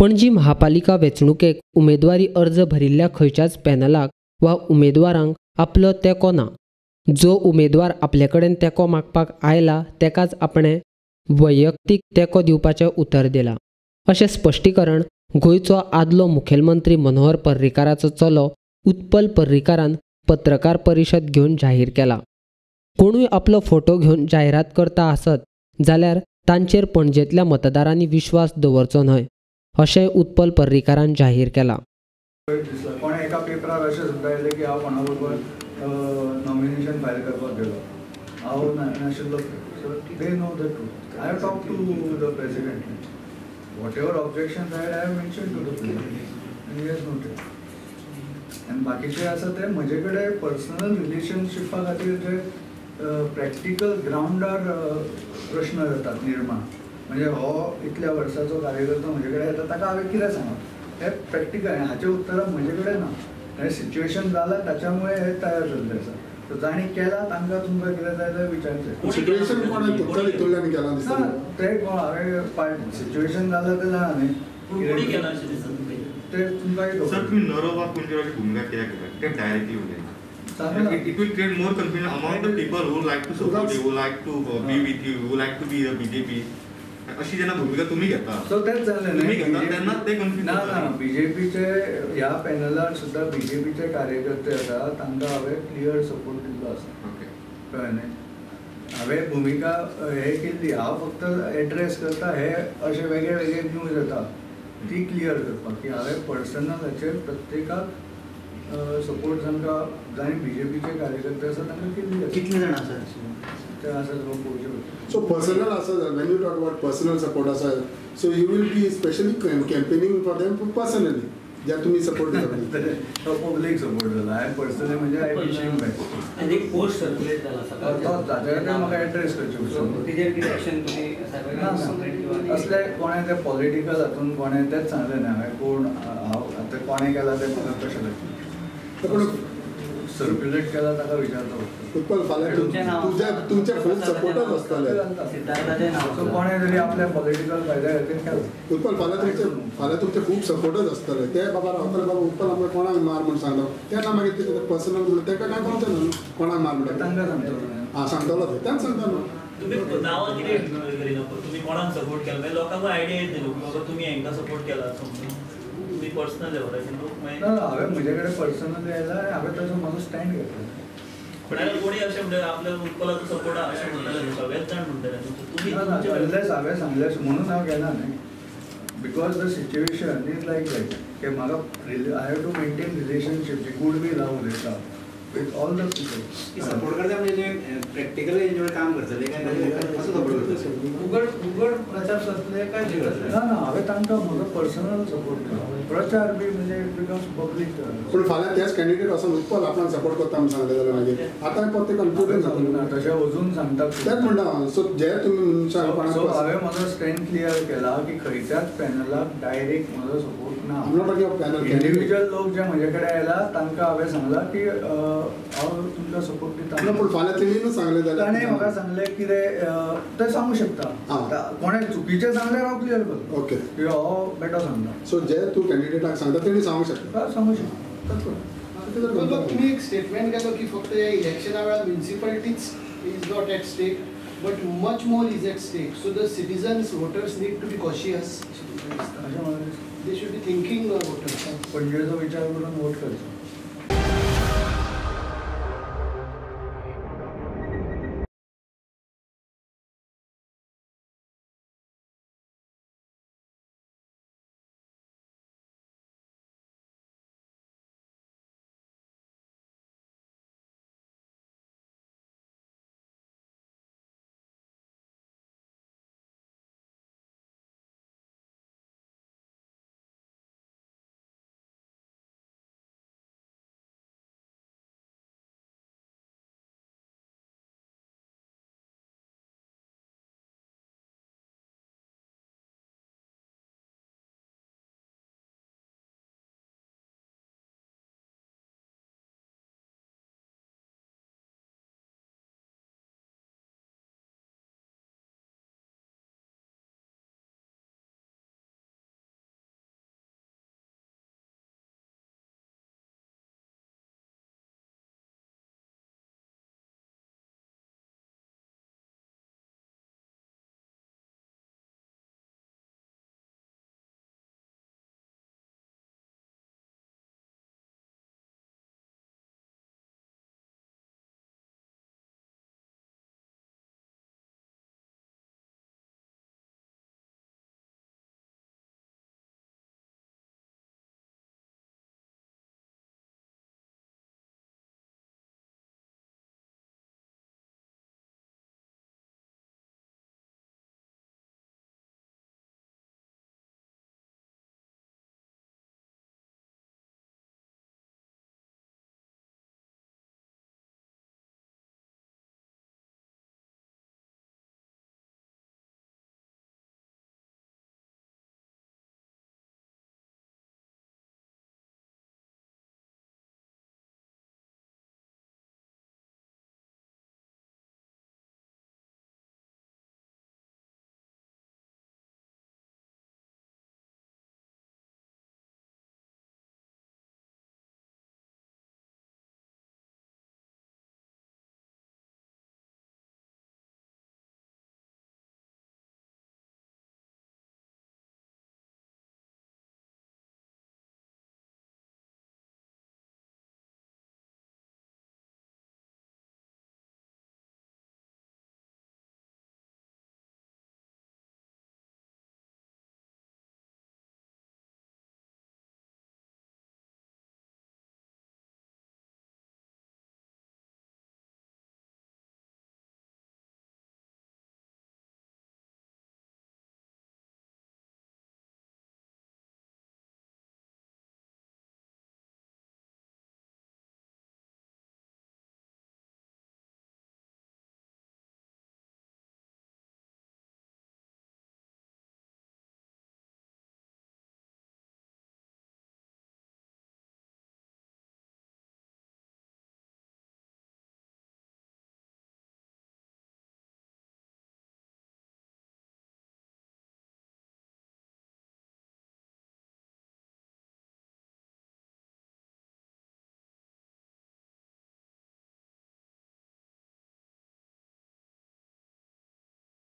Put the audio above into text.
पणजी महापालिका वेंचणुकेक उमेदवारी अर्ज भरिल्ल्या खंयच्याच पॅनलाक वा उमेदवारांक आपलो तेंको ना. जो उमेदवार आपले कडेन तेंको मागपाक आयला तेकाच आपणें वैयक्तीक तेंको दिवपाचें उतर दिलां, अशें स्पश्टीकरण गोंयचो आदलो मुखेलमंत्री मनोहर पर्रीकाराचो चलो उत्पल पर्रीकारान पत्रकार परिशद घेवन जाहीर केला. कोणूय आपलो फोटो घेवन जायरात करता आसत जाल्यार तांचेर पणजेंतल्या मतदारांनी विश्वास दवरचो न्हय, अशें उत्पल पर्रीकारान जाहीर केला. कोणें एका पेपरार अशें सुद्दां येयलें की हांव कोणा बरोबर नॉमिनेशन फायल करपाक गेलो, हांव नाशिल्लो. So they know the truth. I have talk to the president. Whatever objections I have mention to the president and he has noted. आनी बाकीचे आसा ते म्हजे कडेन पर्सनल रिलेशनशिपा खातीर जे प्रॅक्टिकल ग्रावंडार प्रश्न जातात निर्माण, म्हणजे हो इतल्या वर्साचो कार्यकर्तो म्हजे कडेन येता ताका हांवें कितें सांगप, हें प्रॅक्टिकल, हाचें उत्तरां म्हजे कडेन ना. हें सिच्युएशन जालां ताच्यामुळे हें तयार जाल्लें आसा. सो जांणी केलां तांकां तुमकां कितें जाय जाल्यार विचारचें. सिच्युएशन कोणें तुमच्या भितरल्यान केलां दिसता? तें कोण हांवें पार्ट सिच्युएशन जालां तें जाणा न्ही, ते तुमकां. सर, तुमी नरो वा कुंजराची भुमिका कित्याक घेता? ते डायरेक्टली उलयना. It will create more confusion among the people who like to support you, who like to be with you, who like to be the BJP. अशी जेन्ना भुमिका तुमी घेता, सो तेच जालें न्ही, तेन्ना ते कन्फ्यूज. ना ना, बीजेपीचे ह्या पॅनलार सुद्दां बीजेपीचे कार्यकर्ते आसा, तांकां हांवें क्लियर सपोर्ट दिल्लो आसा. कळ्ळें न्ही? हांवें भुमिका हे केल्ली, हांव फक्त एड्रेस करता हे अशे वेगळे वेगळे न्यूज येता ती क्लियर करपाक की हांवें पर्सनल हाचेर प्रत्येकाक सपोर्ट तांकां जांणी बीजेपीचे कार्यकर्ते आसा तांकां केल्ली आसा. कितले जाण आसा ते आसा तुका पळोवचें पडटा. सो पर्सनल आसा, when you talk about personal support आसा, so you will be specially campaigning for them personally, ज्या तुमी सपोर्ट दिता. तो पब्लीक सपोर्ट जाला. हांवें पर्सनली म्हणजे I wish him best. आनी एक पोस्ट सर्क्युलेट जाला सकाळच्या, तो ताच्या खातीर म्हाका एड्रेस करचें पडटा. तेजेर कितें एक्शन तुमी असले कोणें ते पॉलिटिकल हातून कोणें तेंच सांगलें न्ही हांवें, कोण हांव आतां कोणें केलां तें म्हाका कशें लागता, सर्क्युलेट केला ताका विचारता. उत्पल, फाल्यां तुमचे खूब सपोर्टर्स आसतले. सो कोणें तरी आपल्या पॉलिटिकल फायद्या खातीर केला. उत्पल, फाल्यां तुमचे खूब सपोर्टर्स आसतले, ते बाबा रावतले, बाबा उत्पल आमकां कोणाक मार म्हूण सांगलो, तेन्ना मागीर कितें पर्सनल म्हणून ताका कांय कळचें ना न्हू, कोणाक मार म्हणटा तांकां सांगतलो. आं, सांगतलो ते, तेंच सांगता न्हू. तुमी नांवां कितें करिना, तुमी कोणाक सपोर्ट केला मागीर लोकांक आयडिया येतली बाबा तुमी हांकां सपोर्ट केला, समजून तुमी पर्सनल लेवलाचेर लोक मागीर. ना, हांवें म्हजे कडेन पर्सनली आयला आनी हांवें ताचो म्हजो स्टँड घेतला. पण कोणी अशें म्हणटा आपल्या उत्पलाचो सपोर्ट अशें म्हणटले, सगळेच जाण म्हणटले तुमी. अनलेस हांवें सांगलें म्हणून हांव घेना न्ही, because the situation is like that की म्हाका I have to maintain relationship ji good will हांव उलयता with all the people. Support करता म्हणजे प्रॅक्टिकली तेंचे कडेन काम करतले काय कसो सपोर्ट करतले? उघड उघड प्रचार जातले काय कितें? ना ना, हांवें तांकां म्हजो पर्सनल सपोर्ट दिलो. प्रचार बी म्हणजे it becomes public. पूण फाल्यां तेच कॅन्डिडेट वचून उत्पल आपणाक सपोर्ट करता म्हूण सांगलें जाल्यार मागीर आतां परतें कन्फ्युजन जातलें. तशें अजून सांगता तेंच म्हणटा. सो जे तुमी मनशां सो हांवें म्हजो स्टँड क्लियर केला की खंयच्याच पॅनलाक डायरेक्ट म्हजो सपोर्ट ना. इंडिविज्युअल लोक जे म्हजे कडेन आयला तांकां हांवें सांगलां की हांव तुमकां सपोर्ट दिता. पूण फाल्यां तेणीनूच सांगलें जाल्यार ताणें म्हाका सांगलें कितें तें सांगू शकता, कोणें चुकीचें सांगल्यार हांव क्लियर करता. ओके, की हो बेटो सांगता. सो जे तूं कॅन्डिडेटाक सांगता तेणी सांगूंक शकता. सांगू शकता. तुमी एक स्टेटमेंट केलो की फक्त ह्या इलेक्शना वेळार म्युनिसिपालिटीच is not at stake but much more is at stake. So the citizens, voters need to be cautious. अशें म्हाका दिसता. They should be thinking voters. पणजेचो विचार करून वोट करचो.